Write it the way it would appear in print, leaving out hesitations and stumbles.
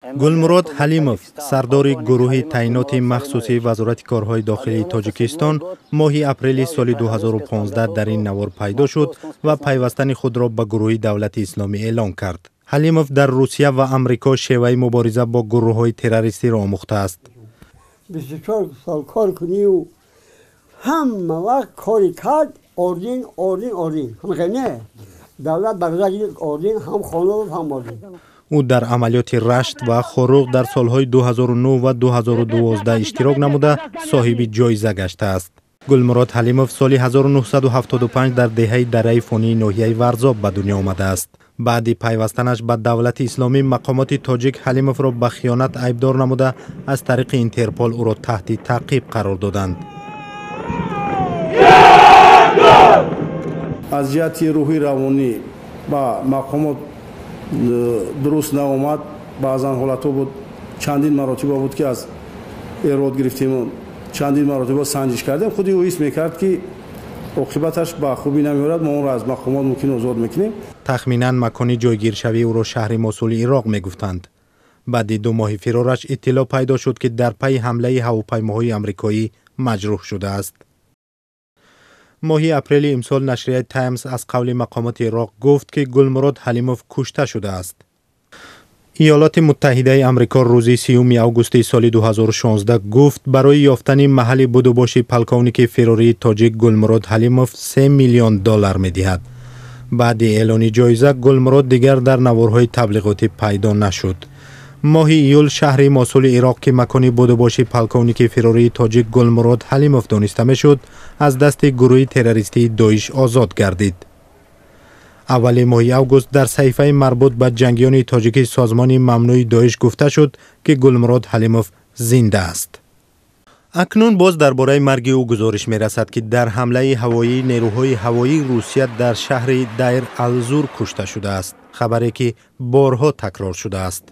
Гулмурод Ҳалимов, сардори гурӯҳи таъиноти махсуси Вазорати корҳои дохилии Тоҷикистон, моҳи апрели соли 2015 дар ин навор пайдо шуд ва пайвастани худро ба гурӯҳи Давлати Исломӣ эълон кард. Ҳалимов дар Русия ва Амрико шеваи мубориза бо гурӯҳҳои террористиро омӯхтааст. 24 сол кор кунию ҳама вақт кори кард, орден, орден, орден, ҳама не, давлат барои орден, ҳам хона, ҳам орден. Ӯ дар амалиёти Рашт ва Хоруғ дар солҳои 2009 ва 2012 иштирок намуда, соҳиби ҷоиза гаштааст. Гулмурод Ҳалимов соли 1975 дар деҳаи Дараи Фонии ноҳияи Варзоб ба дунё омадааст. Баъди пайвастанаш ба Давлати Исломӣ мақомоти тоҷик Ҳалимовро ба хиёнат айбдор намуда, аз тариқи Интерпол ӯро таҳти таъқиб қарор доданд. Аз ҷиҳати рӯҳи равонӣ ба мақомот дуруст наомад. Баъзан ҳолатҳо буд, чандин маротиба буд, ки аз эрод гирифтему чандин маротиба санҷиш кардем. Худи ӯ ҳис мекард, ки оқибаташ ба хубӣ намеорад, мо онро аз мақомот мумкин озод мекунем. Тахминан макони ҷойгиршавии ӯро шаҳри Мосули Ироқ мегуфтанд. Баъди 2 моҳи фирораш иттилоъ пайдо шуд, ки дар пайи ҳамлаи ҳавопаймоҳои амрикоӣ маҷрӯҳ шудааст. Моҳи апрели имсол нашрияи Таймс аз қавли мақомоти Ироқ гуфт, ки Гулмурод Ҳалимов кушта шудааст. Иёлоти Муттаҳидаи Амрико рӯзи 30 августи соли 2016 гуфт, барои ёфтани маҳалли будубоши полковники фирории тоҷик Гулмурод Ҳалимов 3 миллион доллар медиҳад. Баъди эълони ҷоиза Гулмурод дигар дар наворҳои таблиғотӣ пайдо нашуд. Моҳи июл шаҳри Мосули Ироқ, ки макони будубоши полковники фирории тоҷик Гулмурод Ҳалимов дониста мешуд, аз дасти гурӯҳи террористии Доиш озод гардид. Аввали моҳи август дар саҳифаи марбут ба ҷангиёни тоҷики созмони мамнӯи Доиш гуфта шуд, ки Гулмурод Ҳалимов зинда аст. Акнун боз дар бораи марги ӯ гузориш мерасад, ки дар ҳамлаи ҳавоии нерӯҳои ҳавоии Русия дар шаҳри Дайр Алзур кушта шудааст, хабаре ки борҳо такрор шудааст.